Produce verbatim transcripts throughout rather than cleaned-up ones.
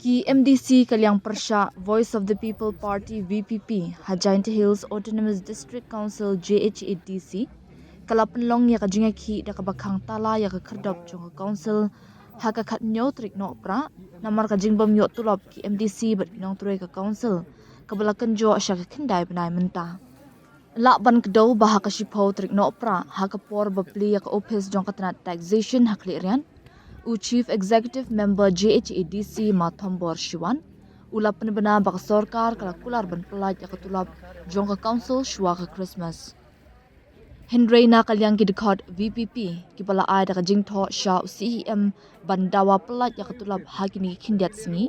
Ki M D C ka liang pyrshah Voice of the People Party, V P P, ha Jaintia Hills Autonomous District Council, J H A D C, ka la pynlong ïa ka jingïakhih da kaba khang tala ïa ka khyrdop jong ka council ha ka khathynñiew tarik Nohprah, namar ka jingbym ïoh tulop ki M D C bad ki nongtrei ka council, kaba la kynjoh sha ka khyndai bnai mynta. Lah ban kdew ba ha ka shiphew tarik Nohprah, ha ka por ba plie ïa ka ophis jong ka tnat taxation ha Khliehriat, u Chief Executive Member J H A D C, Ma Thombor Shiwan, u la pynbna ba ka sorkar ka la kular ban pyllait ïa ka tulop jong ka council shuwa ka Christmas. Hynrei na ka liang ki dkhot V P P, kiba la ai da ka jingthoh sha u C E M ban dawa pyllait ïa ka tulop ha kine ki khyndiat sngi,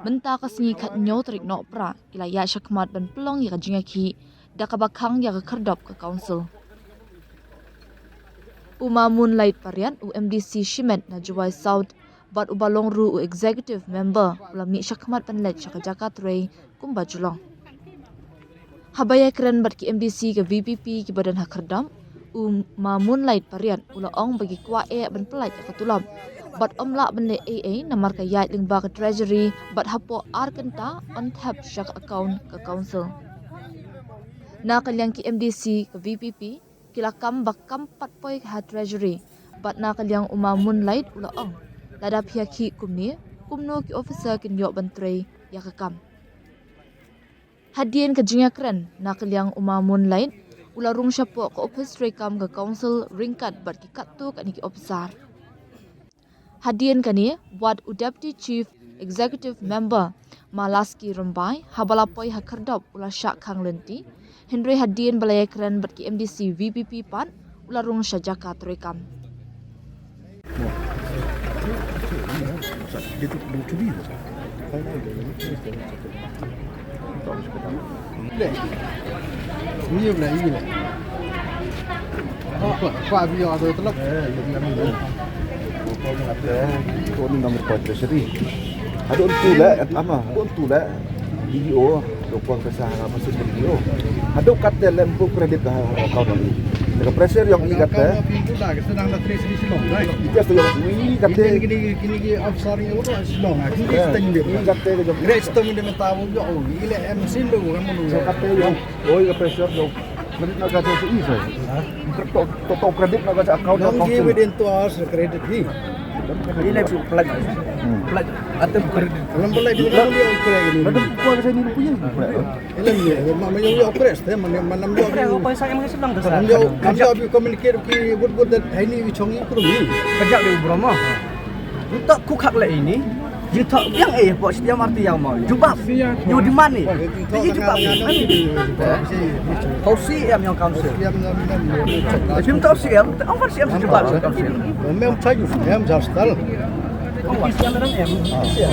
mynta ka sngi khathynñiew tarik Nohprah, ki la ïaid shakhmat ban pynlong ïa ka jingïakhih da kaba khang ïa ka khyrdop ka council. U Ma Moonlight Pariat, u M D C shimet na Jowai South, bad uba long ruh u executive member, u la mih shakhmat ban leit sha ka jaka trei kumba ju long. Haba ïakren bad ki M D C ka V P P kiba don ha khyrdop, u Ma Moonlight Pariat u la ong ba ki kwah eh ban pyllait ïa ka tulop, bad ym lah ban leh ei ei namar ka ïaid lyngba ka treasury, bad hapoh ar kynta yn thep sha ka account ka council. Na ka liang ki M D C ka V P P, ki la kam ba kam pat poi ha treasury, bad na ka liang u Ma Moonlight u la ong, lada phi ïakhih kumne, kumno ki officer kin ïoh ban trei ïa ka kam. Hadien ka jingïakren, na ka liang u Ma Moonlight u la rung shapoh ka ophis treikam ka council ryngkat bad ki katto katne ki officer. Hadien kane, wat u Deputy Chief Executive Member, Ma Laski Rymbai, haba la poi ha khyrdop u la shah khang lynti, hynrei hadien ba la ïakren bad ki M D C V P P pat, u la rung sha jaka treikam. Haduh tu le, ama, haduh tu le, D E O, do kuang pesa ha masuk D E O. Haduh kate le mpu credit ka account ni. Ka pressure yong i kate. Sedang da trace di Shillong, right? Ika sto yong i kate. Kini, kini, kini ki officer ni orang Shillong, ah, kini stand dia. I kate ke jong. Great stone dia mata wo yo, i le M C lo kan mulu. So kate yong, oi ka pressure yong. Credit na ka jong i sa. To, to, to credit na ka account. Don't give it into us credit hi. Ila tu pelajar. Pelajar. Atau credit. Kalau pelajar dia boleh credit. Ada kuah saya ni punya. Ila ni, ma, ma, yow, yow, press, te, ma, ma, nam, yow, Kre ko poi sa em ngi sedang ma, yow, ma, yow, bi communicate ki, wut, wut, that, hai ni, wi chong, yi, krum, yi. Kajak di bro ma. Utak ku khak le ini. Jingthoh biang eh, pok setiap arti yang mau. Jubab. Yow di mana? Ti jubab ni. Mana ni? Tau C M yang council. Tim tau C M, tau C M jubab council. Mem chaju, mem jastal.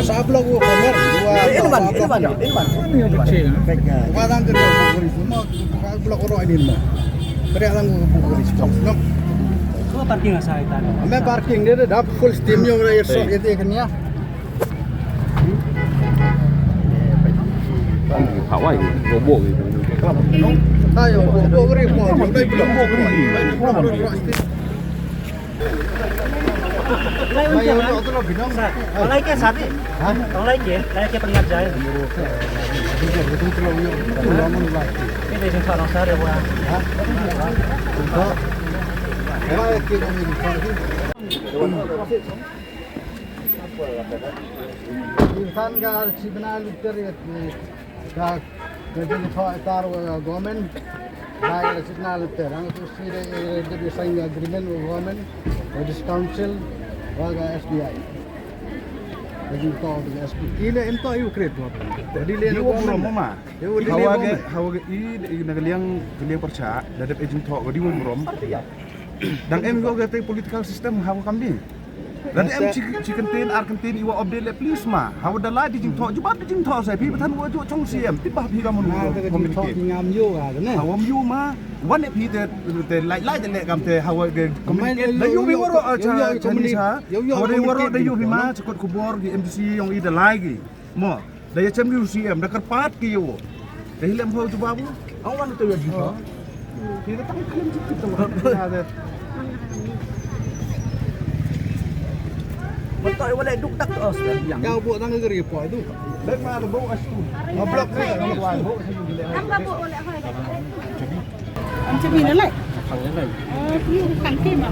Sa blok u kamer, dua. Ini man, ini man, ini man. Kadang ke dua puluh ribu, mau blok orang ini mah. Kadang dua puluh ribu. Ko parking asal itu. Ame parking dia dah full steam yang raya sok itu kan ya. Hawaii, robok gitu. Tayo, robok ribu, robok ribu. Lai un ke, lai ke sati. Ha? Lai ke, lai ke pynngad jai. Ni dei jingthoh nongsar ïa wa. Ha? Lai ke. Insan ka chibna liter ya. Ka, ka jingthoh tar wa government, ka la chitna lynter, ang tu si de, de, de sign agreement wa government, wa this council, wa ka S B I. Ka jingthoh wa S B I. Ile em to yu kret wa. Jadi le no government. Hawa ge, hawa ge i, i na ka liang, ka liang pyrshah, da dep e jingthoh, wa di wa mrom. Dang em ïoh kata political system ha ka kam dei. Lada em chi, chi kyntien ar kyntien i wa update le please ma. Ha wa da la di jingthoh, jubab di jingthoh sa phi ba than wa ju chong C M, tip ba phi ka mon communicate. Ngam ïoh ka ne. Ha wa ym ïoh ma. Wan ne phi te, te lai lai te le kam te ha wa ge communicate. Da ïoh phi waroh cha, cha ni sa. Ha wa da waroh da ïoh phi ma, cha kot khubor ki M D C yong i da lai ki. Mo, da ïa chem ki u C M, da kyrpad ki ïa u. Da hi lem ho jubab u. Aw wan to ïa jubab. Ki da tang klem jubab tang. Betul, boleh duk tak tu, oh, sudah bilang. Kau buat tangga geri apa tu? Lek mana bau astu? Ngoblok ni, ngoblok. Am chabi na lai. Ah, tu kan ke ma.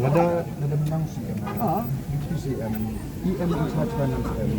Lada, lada menang C M. Ah. Deputy C M. E M in charge finance M.